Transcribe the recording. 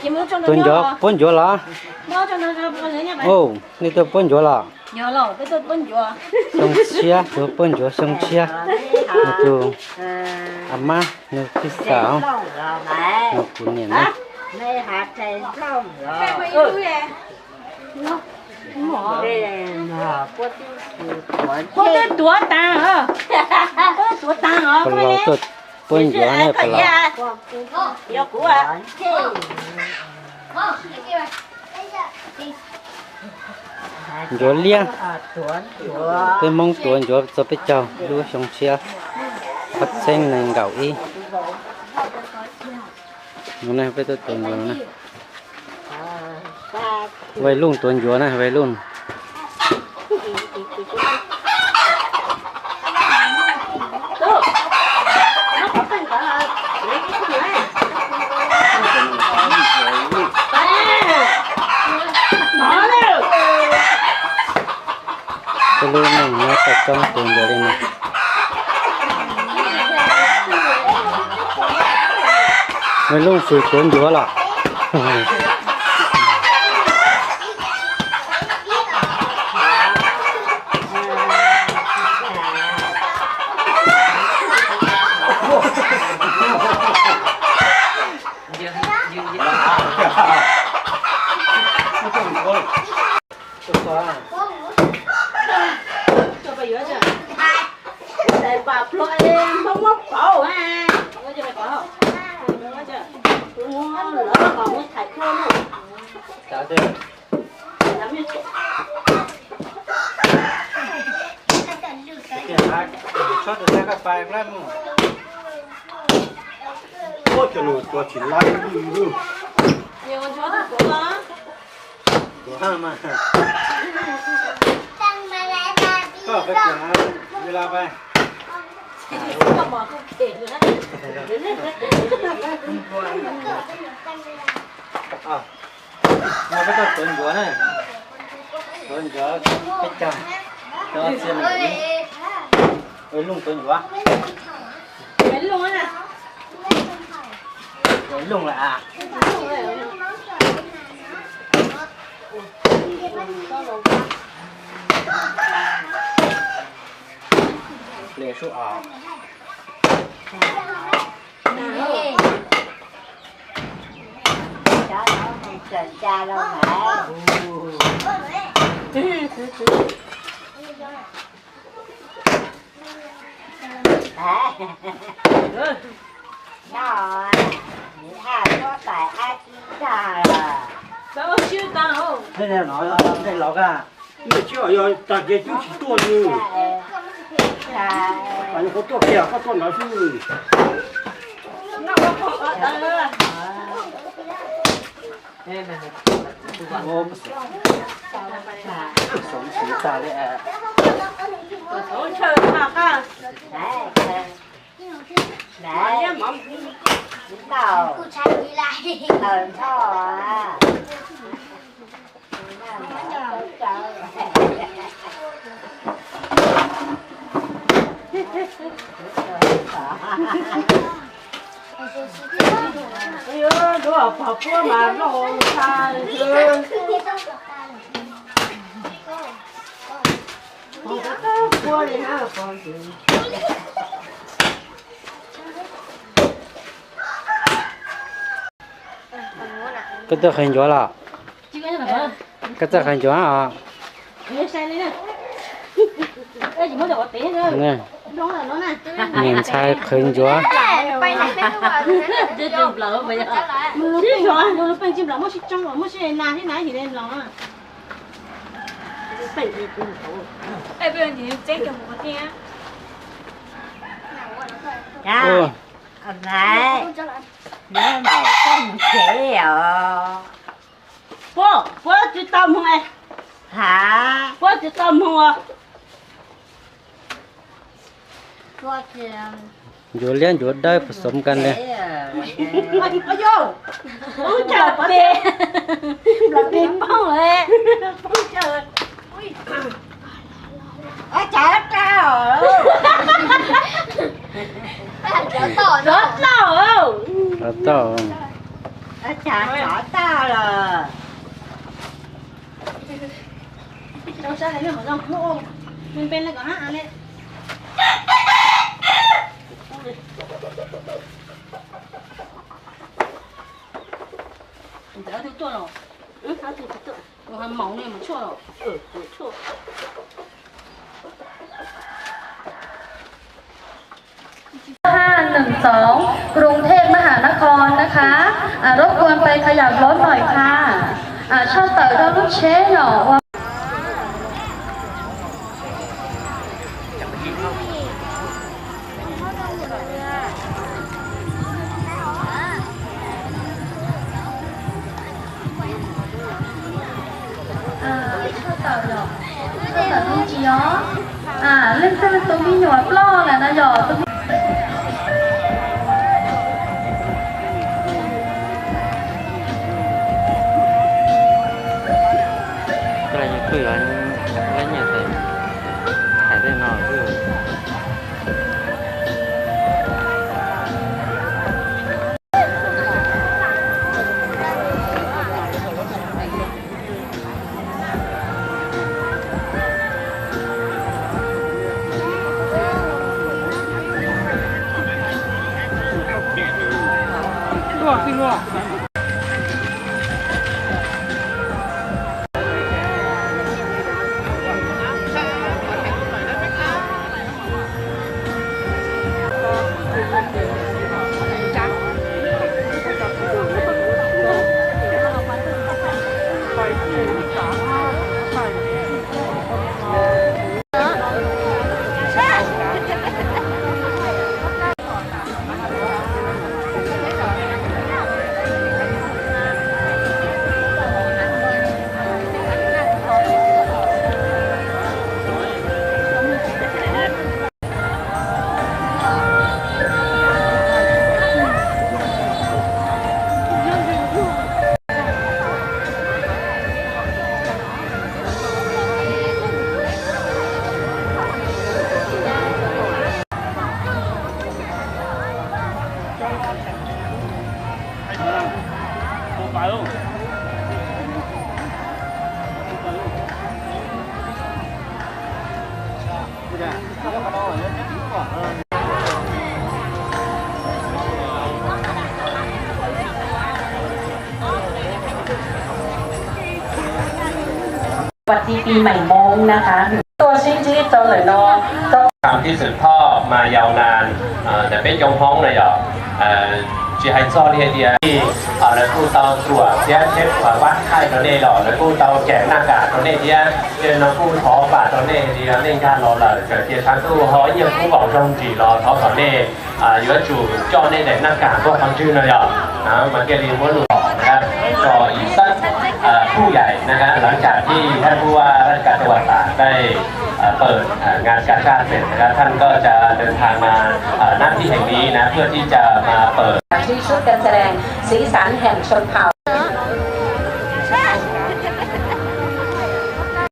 Tus ncuav puab ncuav los? Nej tuaj puab ncuav los? Xyoo tshiab, tus puab ncuav xyoo tshiab. Nws tus a mab, nws tij xav, nws kuv niam na. Puab tuav taag, puab tuav taag os. Puab los tuaj puab ncuav na, puab los. Ncuav liab, peb Moob tuav ncuav txug peb caug lub xyoo tshiab, ob txheeb nees nkaum ib. Peb tuaj tuav ncuav na. Vais Looj tuav ncuav na, Vais Looj. Peb lub neej nyob toj roob tuav ncuav li no. Vais Looj fwm tuav ncuav los? Ua cas nws tuav tsis laib li. Tuav mas. Koj pab tuav, li los pab. No peb tuaj tuav ncuav na. Tuav ncuav peb caug, cov txia nkaum ib. Ua Looj tuav ncuav. Ua Looj lawm a. Pliag sub os. Los a, nej tsis yog tag kis cub tsis tuaj li. Qhov tuaj kiag koj tuaj ntawd xwb. Koj tuaj qhwv ncuav los? Koj tuaj qhwv ncuav os? Niam ntxhais qhwv ncuav. Ua, puab tsis tau moog, puab tsis tau moog os. Ncuav liab ncuav dawb pom xoom kag li. Rov tau. Xov tag lawm. Rau sab hais lwm hom zoo hnub ua npe npe le kom hab le. Ntawd ob tug tuaj los? Tus ha maum ne mas tshuaj los?ห้าหนึ่งสอง กรุงเทพมหานครนะคะ อ่ารบกวนไปขยับรถหน่อยค่ะ อ่า ชอบเต๋อดาวลูกเชฟหน่อย Thoj tawm yom, thoj tawm me ntsis os. Leej twg tus me nyuam ploj lawm no yom, tus me Swathi Peeim Hmoob naka, tuaj sib ntsib rau ntawm no. Tham thiab xwm thoj mas yaus nas, peb cov Hmoob na yog, tsis hais txog li hais tias lawv kuj tau ruam thiab tsheb vab thaij rau nej los lawv kuj tau cais naj kam rau nej thiab, ces no kuj thov vam rau nej li nej nkag los lawm, txawm tias thaum twg ho ib nyuag kub npaum zoo ntsis los thov kom nej yuav tsum coj nej daim naj kam tuaj qhov ntswg no yog. Mas thiaj li muab lus tso ib sab phuj yaim na, lawv tsam thiaj hab kuj ua raj kas cawag tas dai pawm nkas kas saj pem na, thaj koj ca tes thas mas nab thij heem li na, phuaj thij ca mas pawm. Tri sub kas sas dees si xav heem sua phau.